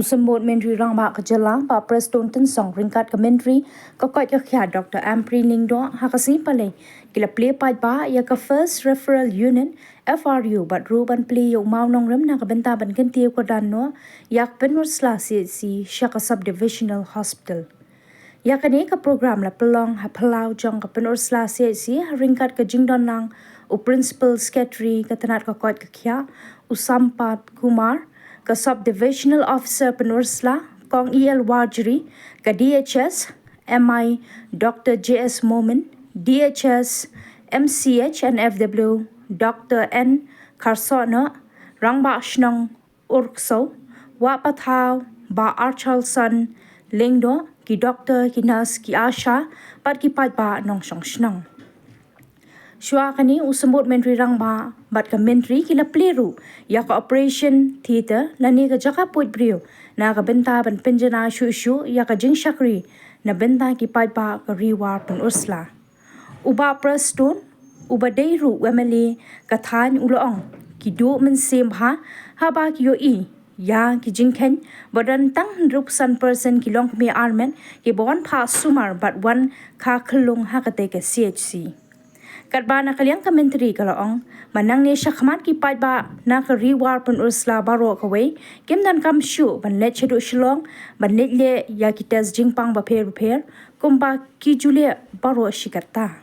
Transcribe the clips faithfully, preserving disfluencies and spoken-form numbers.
Symbud Myntri Rangbah ka jylla, Bah Prestone Tynsong, ryngkat ka Myntri ka koit ka khiah, Doctor Ampareen Lyngdoh, ha ka sngi Palei ki la plie paidbah ïa ka First Referral Unit, F R U, bad ruh ban plie ïa u mawnongrim na ka bynta ban kyntiew kyrdan noh ïa ka Pynursla C H C sha ka Sub-Divisional Hospital. Ïa kane ka program la pynlong ha phyllaw jong ka Pynursla C H C, ha ryngkat ka jingdonlang u Principal Secretary ka tnat ka koit ka khiah, u Sampath Kumar, ka Sub-Divisional Officer Pynursla, Kong E L Warjri, ka D H S M I, Doctor J S Momin, D H S M C H and F W, Doctor N Kharsohnoh, Rangbah Shnong Urksew, Wah Pathaw, Bah Archalson Lyngdoh, ki doktor, ki nurse, ki ASHA, bad ki paidbah nongshong shnong. Shuwa kane, u Symbud Myntri Rangbah bad ka Myntri ki la plie ruh ïa ka Operation Theatre, lane ka jaka puid briew, na ka bynta ban pynjanai shuh shuh ïa ka jingshakri na bynta ki paidbah ka Ri War Pynursla. U Bah Prestone, uba dei ruh u M L A ka thaiñ, u la ong, ki duh mynsiem bha haba ki ïohi ïa ki jingkheiñ ba don tang hynriewphew san percent ki longkmie armet kiba wan phah sumar bad wan kha khyllung ha katei ka C H C. Katba na ka liang ka Myntri ka la ong ba nangne shakhmat ki paidbah na ka Ri War Pynursla baroh kawei kim donkam shuh ban leit shaduh Shillong ban leit leh ïa ki test jingpang bapher bapher kumba ki ju leh baroh shi katta.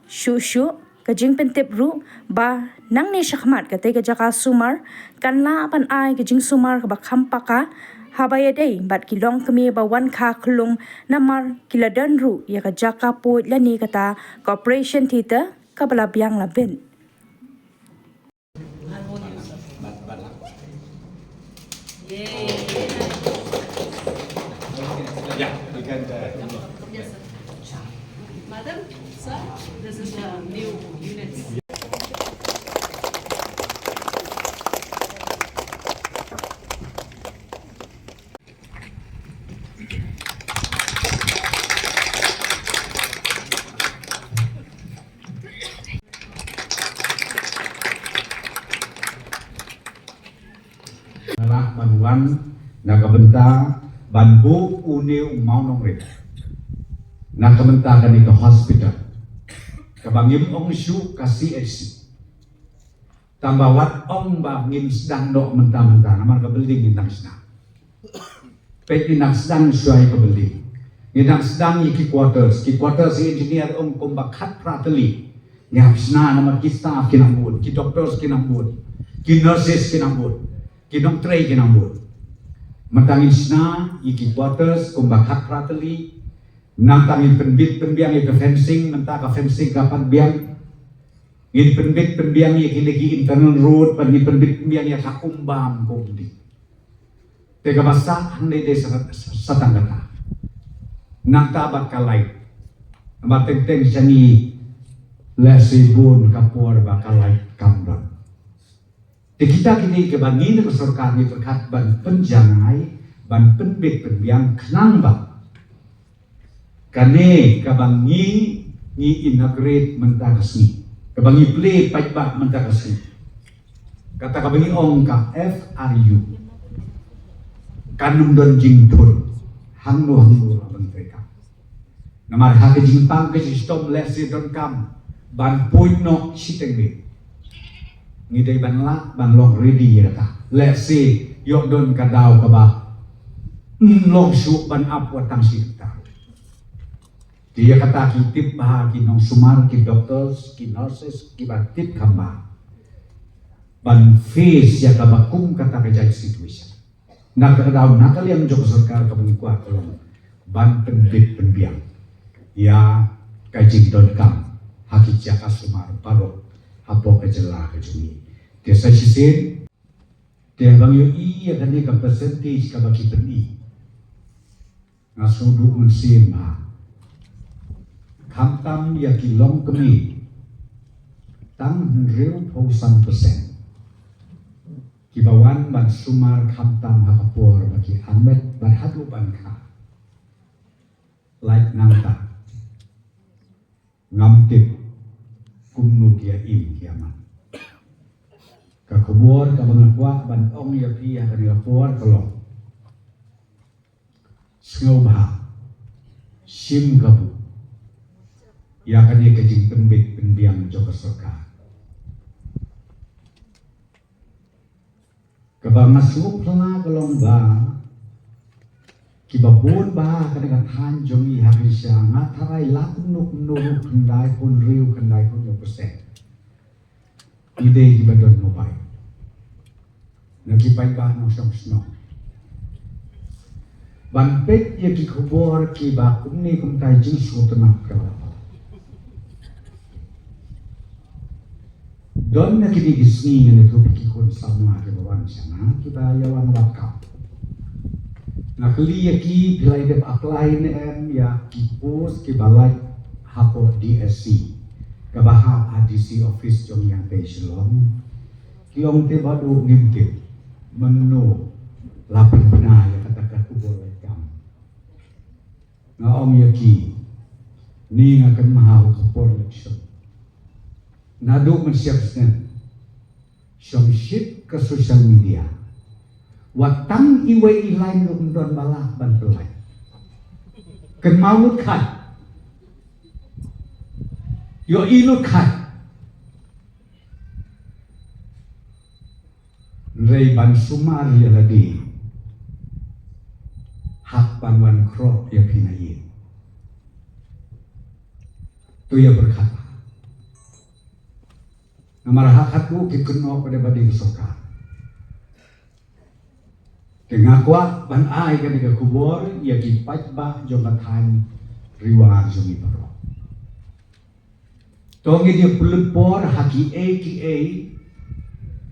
Shuh shuh, ka jingpyntip ruh ba nangne shakhmat katei ka jaka sumar kan lah ban ai ka jingsumar kaba kham paka haba ïadei bad ki longkmie ba wan kha khyllung, namar ki la don ruh ïa ka jaka puid lane kata ka Operation Theatre kaba la biang la bit. Madam, sir, this is the new unit. Nga lah ban wan na ka bynta ban buh une u mawnongrim na ka bynta kane ka hospital, kaba ngim ong shuh ka C H C. Tangba wat ong ba ngin sdang noh mynta mynta, namar ka building ngin nang sdang. Peit, ngin nang sdang shuwa ïa ka building. Ngin nang sdang ïa ki quarters, ki quarters ïa engineer ong kumba khatphra tylli. Ngi hap shna namar ki staff ki nang bun, ki doctors ki nang bun, ki nurses ki nang bun, ki nongtrei ki nang bun. Mynta ngin shna ïa ki quarters kumba khatphra tylli. Nangta ngin pynbit pynbiang ïa ka fencing, mynta ka fencing ka pat biang. Ngin pynbit pynbiang ïa kine ki internal road, bad ngin pynbit pynbiang ïa ka um bam ka um dih. Te kaba sah hangne dei sa, sa tang kata. Nangta bad ka light. Namar teng teng sha ngi lehse bun ka por ba ka light kam don. Te kita kine kiba ngi na ka sorkar ngi pyrkhat ban pynjanai, ban pynbit pynbiang khnang ba kane kaba ngi, ngi inaugurate mynta ka sngi, kaba ngi plie paidbah mynta ka sngi, kata kaba ngi ong ka F R U, kan ym don jingthut hangno hangno haba ngi treikam. Namar ha ka jingpang ka jingshitom lehse donkam ban puid noh shiteng miet. Ngi dei ban lah ban long ready ïa kata. Lehse ïoh don ka daw kaba ym long shuh ban ap wat tang shi hektar. Te ïa kata ki tip bha ki nongsumar, ki doctors, ki nurses, kiba tip kham bha ban face ïa kaba kum kata ka jait situation. Na kata ka daw, na ka liang jong ka sorkar kaba ngi kwah ka long ban pynbit pynbiang ïa ka jingdonkam ha ki jaka sumar baroh hapoh ka jylla ka jong ngi. Te sa shisien, te haba ngi ïohi ïa kane ka percentage kaba ki pyni, nga sngewduh mynsiem bha. Khamtam ïa ki longkmie, tang hynriewphew san percent kiba wan ban sumar khamtam ha ka por ba ki armet bad haduh ban kha. Lait nangta, ngam tip kumno ki ïa im ki ïa man. Ka khubor kaba nga kwah ban ong ïa phi ha kane ka por ka long, Sngewbha shim kabu ïa kane ka jingpynbit pynbiang jong ka sorkar. Kaba nga sngewphylla ka long ba kiba bun ba ha kane ka thaiñ jong ngi ha Pyrshah nga tharai la kumno kumno ruh khyndai phew hynriew khyndai phew hynñiew percent. Ki dei kiba don mobile. Na ki paidbah nongshong shnong. Ban peit ïa ki khubor kiba kumne kumtai jingsngewtynnat ka ba. Don na kine ki sngi ngan ïathuh ki khun samla kiba wan sha nga kiba ïa wan wad kam. Nga kylli ïa ki phi la dep apply ne em ïa ki post kiba lait hapoh D S C. Kaba hap ha D C office jong ïa tei Shillong. Ki ong te ba du ngim tip. Mynno la pynbna ïa kata ka khubor lait kam. Nga ong ïa ki. Ni nga kynmaw ha ka por election. Naduh mynshem snem. Shong shit ka social media. Wat tang iwei i line ruh ym don ba lah ban pynlait. Kynmaw lut khat. Ïohi lut khat. Hynrei ban sumar ïa lade. Hap ban wan khroh ïa phi na ïing. To ïa pyrkhat. Namar ha khatduh ki kynnoh ba dei ba dei ka sorkar. Te nga kwah ban ai kane ka khubor ïa ki paidbah jong ka thaiñ Ri War jong ngi baroh. To ngin ïa pynlut por ha kiei kiei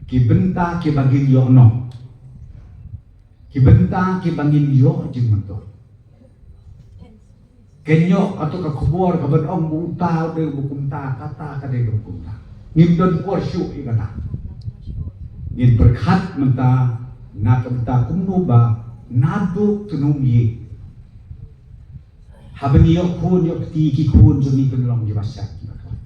ki bynta kiba ngin ïoh noh. Ki bynta kiba ngin ïoh jingmyntoi. Kein ïoh kato ka khubor kaban ong ba uta u dei ba kumta, kata ka dei ba kumta. Ngim don por shuh ïa kata. Ngin pyrkhat mynta na ka bynta kumno ba naduh tynhun ïing. Haba ngi ïoh khun ïoh kti ki khun jong ngi kin long kiba shait kiba khlaiñ.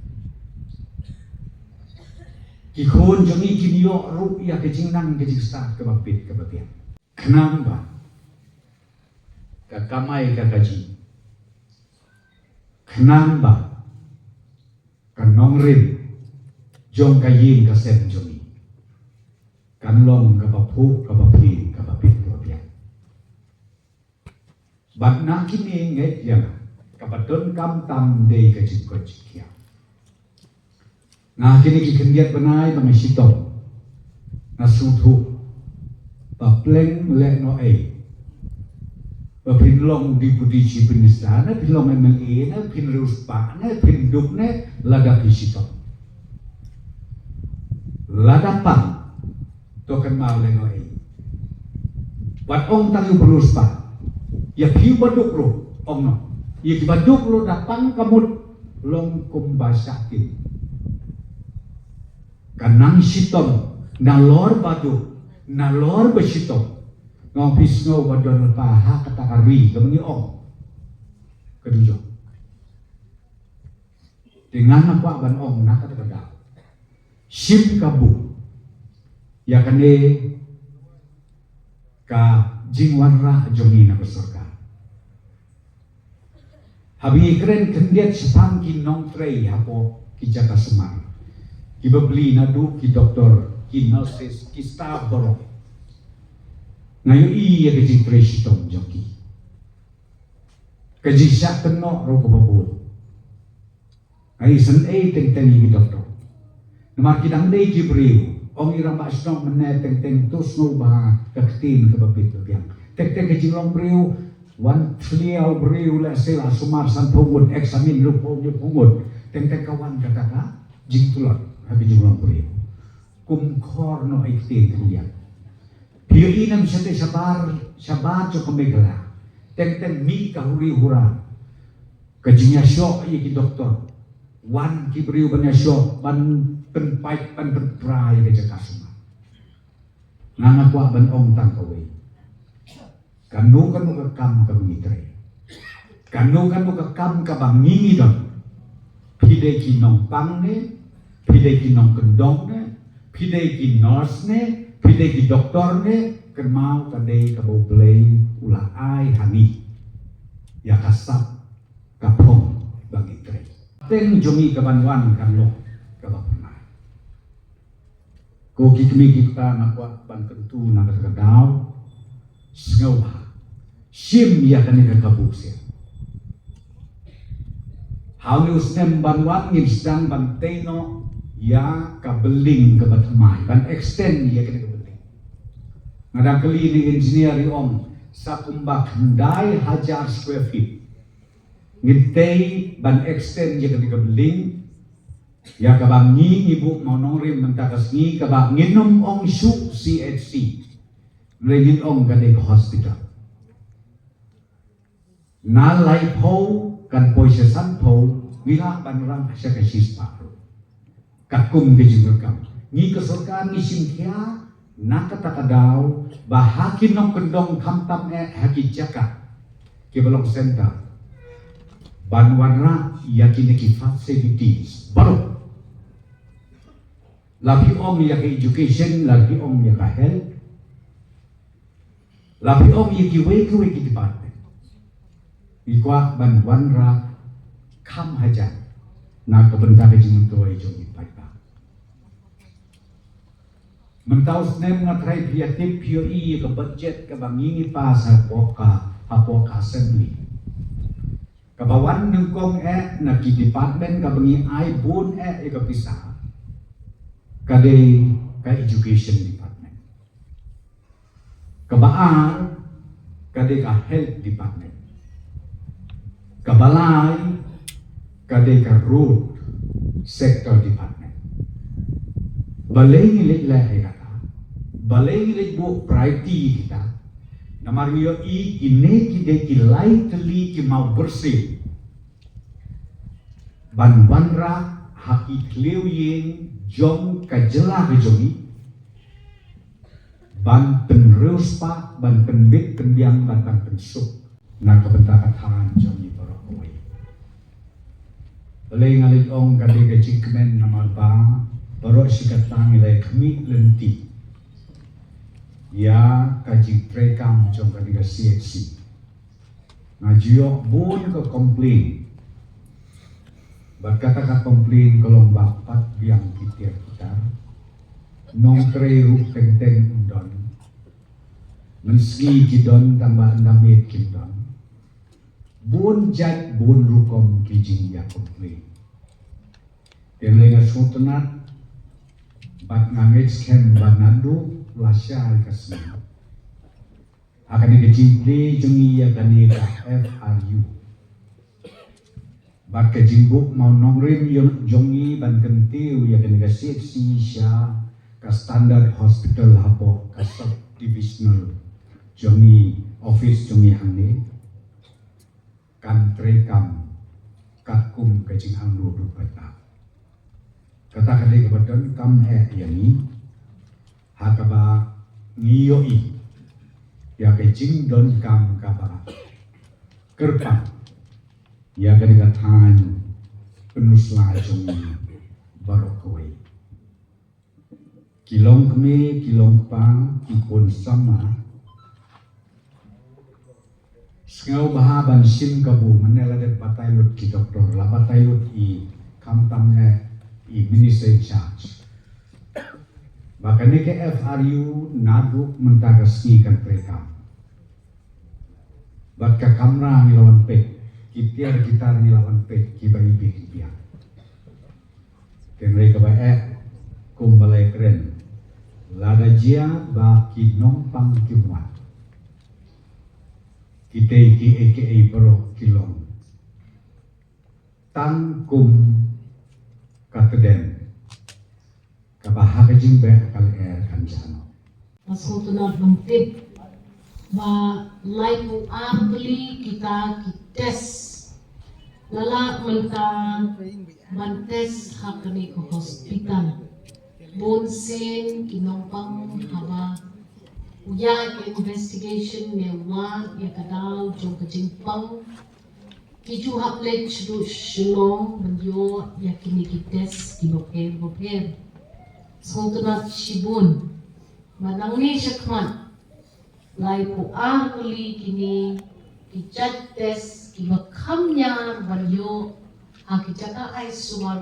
Ki khun jong ngi kin ïoh ruh ïa ka jingnang ka jingstad kaba bit kaba biang. Khnang ba ka kamai ka kajih. Khnang ba ka nongrim jong ka ïing ka sem jong ngi kan long kaba phuh kaba phi kaba bit kaba biang. Bad na kine ngeit ïa nga kaba donkam tam dei ka jingkoit jingkhiah. Nga kine ki khyndiat bnai ba nga shitom. Nga sngewthuh ba pleng lehnohei ba phin long Deputy Chief Minister ne phin long M L A ne phin riewspah ne phin duk ne lada phi shitom. Lada pang to kynmaw lehnohei. Wat ong tang ïa u riewspah. Ïa phi u baduk ruh ong noh. Ïa ki baduk ruh da pang ka mut long kumba shah ktien. Ka nang shitom nalor baduk nalor ba shitom. Nga ong phi sngew ba don lypa ha kata ka ri kaba ngi ong. Ka dujok. Te nga nga kwah ban ong na kata ka daw. Shim kabu ïa kane ka jingwanrah jong ngi na ka sorkar. Haba ngi kren khyndiat shaphang ki nongtrei hapoh ki jaka sumar. Ki bapli naduh ki doktor, ki nurses, ki staff baroh. Nga ïohi ïa ka jingtrei shitom jong ki. Ka jingshah kynnoh ruh kaba bun. Ai san ei teng teng ïa ki doktor. Namar ki dang dei ki briew. Ong i rangbah shnong mynne teng teng to sngewbha ka ktien kaba bit ba biang. Teng teng ka jinglong briew wan thlia u briew lehse la sumar sanphew ngut examine hynriewphew hynñiewphew ngut. Teng teng ka wan kata ka jingtlot ha ka jinglong briew. Kumkhor noh ïa ktien khyndiat. Phi ïohi nam shatei shabar shabar jong ka Meghalaya. Teng teng mih ka huri hura. Ka jingïashoh ïa ki doktor. Wan ki briew ban ïashoh ban pynpait ban pynpra ïa ka jaka sumar. Nga nga kwah ban ong tang kawei. Kano kano ka kam kaba ngi trei. Kano kano ka kam kaba ngi ngi don. Phi dei ki nongpang ne, phi dei ki nongkyndong ne, phi dei ki nurse ne, phi dei ki doktor ne, kynmaw ka dei kaba U Blei u la ai ha ngi. ïa ka sap ka phong ba ngi trei. Teng jong ngi ka ban wan kan long kaba pynai. Ko ki kmie ki kpa, nga kwah ban kyntu na kata ka daw, sngewbha shim ïa kane ka kabu sien. Ha une u snem ban wan ngin sdang ban tei noh ïa ka building kaba thymmai, ban extend ïa kane ka building. Nga dang kylli ïa i engineer, i ong sa kumba khyndai hajar square feet. Ngin tei ban extend ïa kane ka building, ïa kaba ngi, ngi buh mawnongrim mynta ka sngi, kaba ngin ym ong shuh C H C, hynrei ngin ong ka dei ka hospital. Na laiphew kan poi sha sanphew, ngi lah ban rah sha ka shispah ruh. Katkum ka jingdonkam, ngi ka sorkar ngi shim khia na kata ka daw ba ha ki nongkyndong, khamtam eh ha ki jaka kiba long center, ban wanrah ïa kine ki facilities baroh. La phi ong ïa ka education, la phi ong ïa ka health, la phi ong ïa kiwei kiwei ki department, ngi kwah ban wanrah kham hajan na ka bynta ka jingmyntoi jong ki paidbah. Mynta u snem, nga tharai phi ïa tip, phi ïohi ïa ka budget kaba ngi, ngi pass hapoh ka, hapoh ka assembly, kaba wan nyngkong eh na ki department kaba ngi ai bun eh ïa ka pisa, ka dei ka education department. Kaba ar ka dei ka health department. Kaba lai ka dei ka road sector department. Balei ngi leit leh ïa kata? Balei ngi leit buh priority ïa kita? Namar ngi ïohi kine ki dei ki lai tylli ki maw byrsiew ban wanrah ha ki thliew ïing jong ka jylla ka jong ngi, ban pynriewspah, ban pynbit pynbiang, ban, ban pynsuk na ka bynta ka thaiñ jong ngi baroh kawei. Balei nga leit ong ka dei ka jingkmen? Namar ba baroh shi katta ngi la ïa khmih lynti ïa ka jingtreikam jong ka dei ka C H C. Nga ju ïoh bun ka complain. Bad kata ka complain ka long ba pat biang ki tiar ki tar. Nongtrei ruh teng teng ym don. Mynsngi ki don tang ba ynda miet kim don. Bun jait bun rukom ki jingïa complain. Te nga sngewtynnat bad nga ngeit skhem ba naduh lashai ka sngi, ha kane ka jingplie jong ngi ïa kane ka F R U bad ka jingbuh mawnongrim jong ngi ban kyntiew ïa kane ka C H C sha ka standard hospital hapoh ka sub divisional jong ngi, office jong ngi hangne, kan treikam katkum ka jingangnud u paidbah. Kata ka dei kaba donkam eh ïa ngi, ha kaba ngi ïohi ïa ka jingdonkam kaba kyrpang ïa ka dei ka thaiñ Pynursla jong ngi baroh kawei. Ki longkmie, ki longkpa, ki khun samla, sngewbha ban shim kabu. Mynne la dep batai lut ki doktor, la batai lut i, khamtam eh i minister in charge, ba kane ka F R U naduh mynta ka sngi kan treikam. Bad ka kamra ngi la wan peit, ki tiar ki tar ngi la wan peit, kiba ibi ki biang. Hynrei kaba eh, kumba la ïakren, lada jia ba ki nongpang kim wan, kitei kiei kiei baroh ki long tang kum ka tdem kaba ha ka jingbeh ka lyer kan jano. Nga sngewtynnat ban tip ba laiphew ar tylli kita ki test la lah mynta ban test ha kane ka hospital. Bun sien ki nongpang haba u ïa ka investigation ne wad ïa ka daw jong ka jingpang, ki ju hap leit shaduh Shillong ban ïoh ïa kine ki test kiba pher ba pher. Sngewtynnat shibun ba nangne shakhmat laiphew ar tylli kine ki jait test kiba kham niar ban ïoh ha ki jaka ai subar,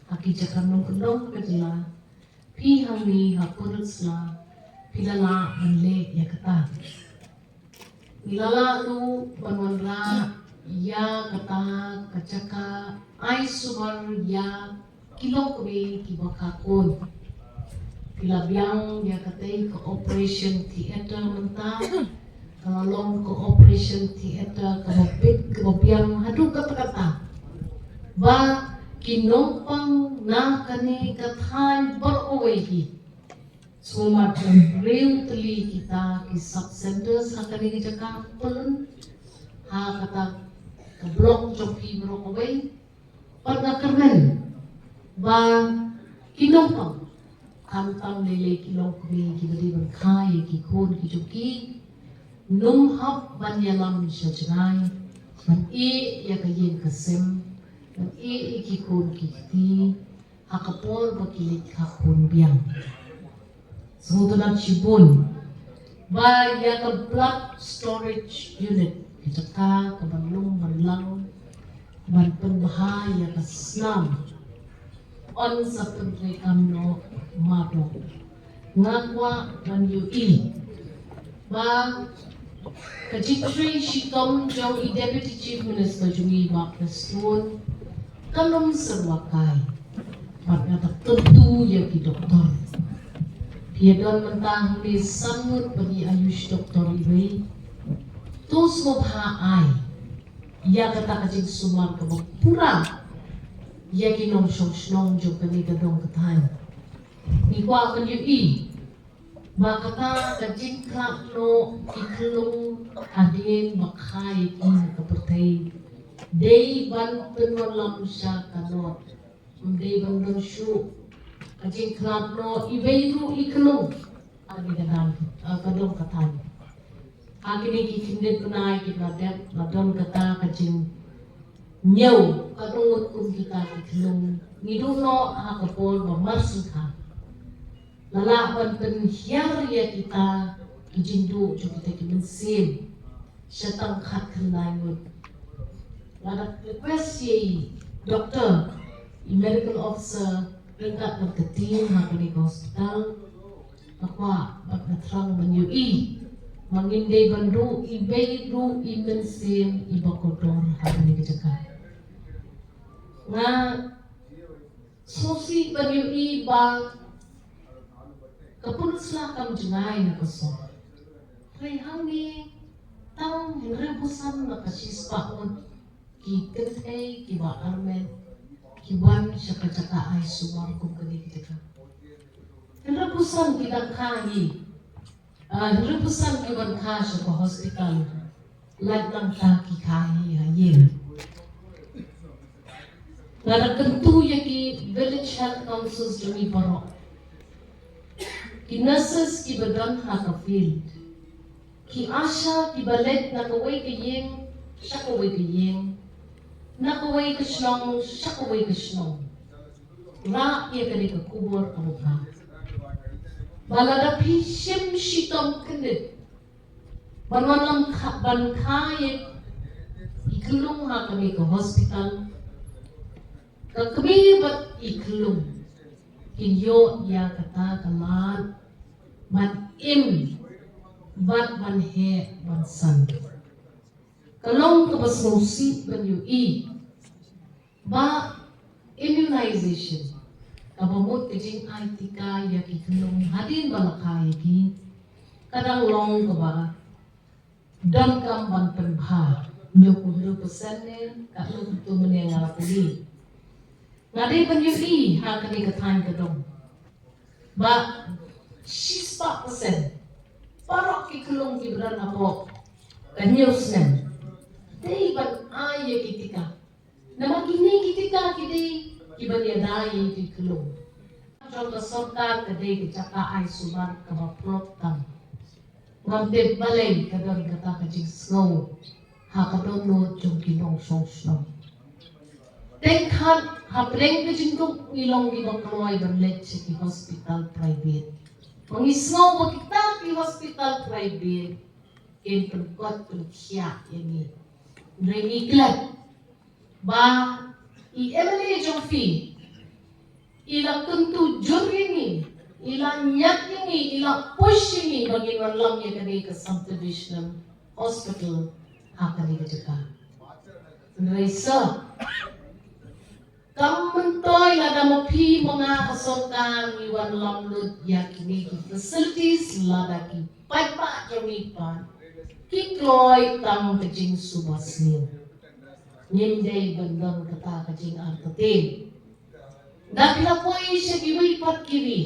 ha ki jaka nongkyndong ka jylla, phi hangne ha Pynursla phi la lah ban leh ïa kata. Ngi la lah ruh ban wanrah ïa kata ka jaka ai subar ïa ki longkmie kiba kha khun. Phi la biang ïa katei ka operation theater mynta, ka la long ka operation theater kaba bit kaba biang haduh katta katta, ba ki nongpang na kane ka thaiñ baroh kawei hi sngewmat ban briew tylli kita ki sub centers ha kane ka jaka, pynlong ha kata ka block jong phi baroh kawei. Bad nga kyrmen ba ki nongpang, khamtam lei lei ki longkmie kiba dei ban kha ïa ki khun ki jong ki, ym hap ban ïalam sha jngai ban ïeh ïa ka ïing ka sem, ban ïeh ïa ki khun ki kti ha ka por ba ki leit kha khun biang. Sngewtynnat shibun ba ïa ka blood storage unit, ka jaka kaban lum ban lang ban pynbha ïa ka snam, yn sa pyntreikam noh mardor. Nga kwah ban ïohi ba ka jingtrei shitom jong i Deputy Chief Minister jong ngi, Bah Prestone, kan ym syrwa kai. Bad nga da kyntu ïa ki doktor. Phi ïa don mynta hangne san ngut bad i Ayush doktor iwei. To sngewbha ai ïa kata ka jingsumar kaba pura ïa ki nongshong shnong jong kane ka dong ka thaiñ. Ngi kwah ban ïohi ba kata ka jingkhlad noh ki khyllung hadien ba kha ïa ki ha ka pyrthei dei ban pynwanlam sha ka dot. Ym dei ban don shuh ka jingkhlad noh iwei ruh i khyllung ha kane ka dong, ah, ka dong ka thaiñ. Ha kine ki khyndiat bnai kiba la dep la don kata ka jingñiew ka dong ngut kum kita ki khyllung. Ngi duh noh ha ka por ba mar sngewkha la lah ban pynhiar ïa kita ki jingduh jong kita ki mynsiem sha tang khatkhyndai ngut. Nga da request ïa i doktor, i medical officer ryngkat bad ka team ha kane ka hospital, nga kwah bad nga thrang ban ïohi ba ngim dei ban duh iwei ruh i mynsiem iba kordor ha kane ka jaka. Nga sngewsih ban ïohi ba ka Pynursla kam jngai na ka sor. Hynrei hangne tang hynriewphew san na ka shispah ngut ki kynthei kiba armet ki wan sha ka jaka ai subar kum kane ka jaka. Hynriewphew san ki dang kha hi. Ah, hynriewphew san ki wan kha sha ka hospital. Lait nangta ki kha hi ha ïing. Nga da kyntu ïa ki village health councils jong ngi baroh, ki nurses kiba don ha ka field, ki ASHA kiba leit na kawei ka ïing sha kawei ka ïing, na kawei ka shnong sha kawei ka shnong. Rah ïa kane ka khubor kaba bha. Ba lada phi shim shitom khyndiat ban wanlam kha, ban kha ïa i khyllung ha kane ka hospital, ka kmie bad i khyllung kin ïoh ïa kata ka lad ban im bad ban heh ban san. Ka long kaba sngewsih ban ïohi ba immunization, kaba mut ka jingai tika ïa ki khyllung hadien ba la kha ïa ki, ka dang long kaba donkam ban pynbha. Hynñiewphew percent ne katno kumto mynne nga la pule. Nga dei ban ïohi ha kane ka thaiñ ka dong ba shispah percent baroh ki khyllung kiba don hapoh ka hynñiew snem dei ban ai ïa ki tika. Namar kine ki tika ki dei kiban ïada ïa ki khyllung. Jong ka sorkar ka dei ka jaka ai subar kaba pynlong tam. Ngam tip balei ka don kata ka jingsngew ha ka dohnud jong ki nongshong shnong. Teng khat hapdeng ka jingduk ngi long kiba kloi ban leit sha ki hospital private. Ba ngi sngew ba kita ki hospital private kin pynkot pynkhiah ïa ngi. Hynrei ngi klet ba i MLA jong phi i la kyntu jur ïa ngi, i la ñiad ïa ngi, i la push ïa ngi ba ngin wan lam ïa kane ka Sub Divisional Hospital ha kane ka jaka. Hynrei sir, kam myntoi lada ma phi ma nga ka sorkar ngi wan lam lut ïa kine ki facilities, lada ki paidbah jong ngi pat ki kloi tang ka jingsuba sniew. Ngim dei ban don kata ka jingartatien. Da phi la poi sha kiwei pat ki ri,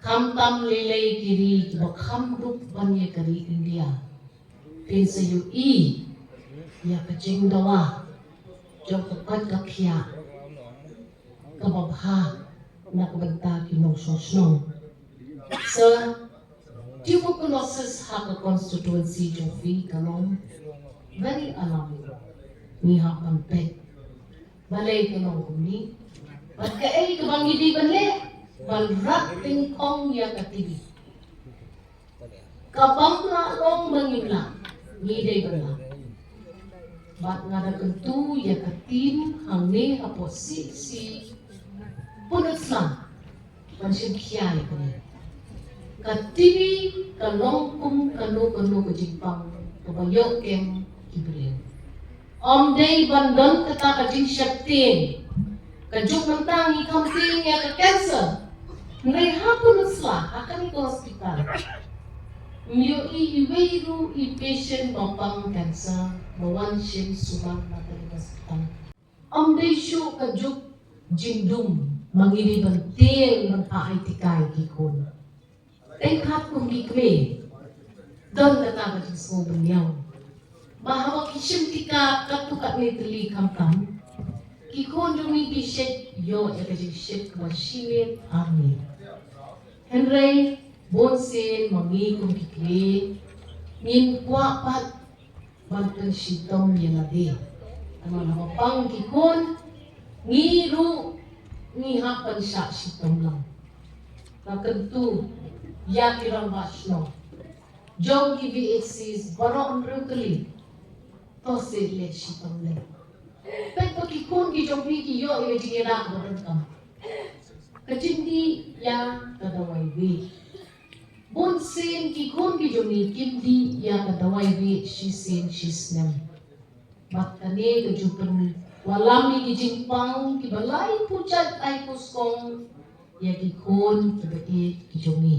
khamtam lei lei ki ri kiba kham duk ban ïa ka ri India, phin sa ïohi ïa ka jingdawa jong ka koit ka khiah kaba bha na ka bynta ki nongshong shnong. Sir, tuberculosis ha ka constituency jong phi ka long very alarming. Ngi hap ban peit balei ka long kumne, bad kaei kaba ngi dei ban leh ban rat tyngkhong ïa ka TB. Ka bym lah long ba ngim lah, ngi dei ban lah. Bad nga da kyntu ïa ka team hangne hapoh CHC Pynursla ban shim khia ïa kane. Ka TB ka long kum kano kano ka jingpang kaba ïoh kem ki briew. Ym dei ban don kata ka jingsheptieng. Ka juk mynta ngi kham tieng ïa ka cancer. Hynrei ha Pynursla, ha kane ka hospital, ym ïohi iwei ruh i patient ba pang cancer ba wan shim suba na kane ka hospital. Ym dei shuh ka juk jingdum ba ngi dei ban tieng ban phah ai tika ïa ki khun. Tang kat kum ki kmie, don kata ka jingsngew bynñiaw ba haba ki shim tika katto katne tylli khamtam, ki khun jong ngi ki shait ïoh ïa ka jingshit kaba shi miet ar miet. Hynrei bunsien ma ngi kum ki kmie ngim kwah pat ban pynshitom ïa lade. Namar haba pang ki khun, ngi ruh ngi hap ban shah shitom lang. Nga kyntu ïa ki rangbah shnong jong ki VHCs baroh hynriew tylli, to seh leh shitom leh. Peit ba ki khun ki jong phi ki ïoh ïa ka jingïada kaba donkam. Ka jingdih ïa ka dawai bih. Bunsien ki khun ki jong ngi kim dih ïa ka dawai bih shisien shisnem. Bad kane ka ju pynwalam ïa ki jingpang kiba laiphew jait laiphew skong ïa ki khun kiba ïeit ki jong ngi.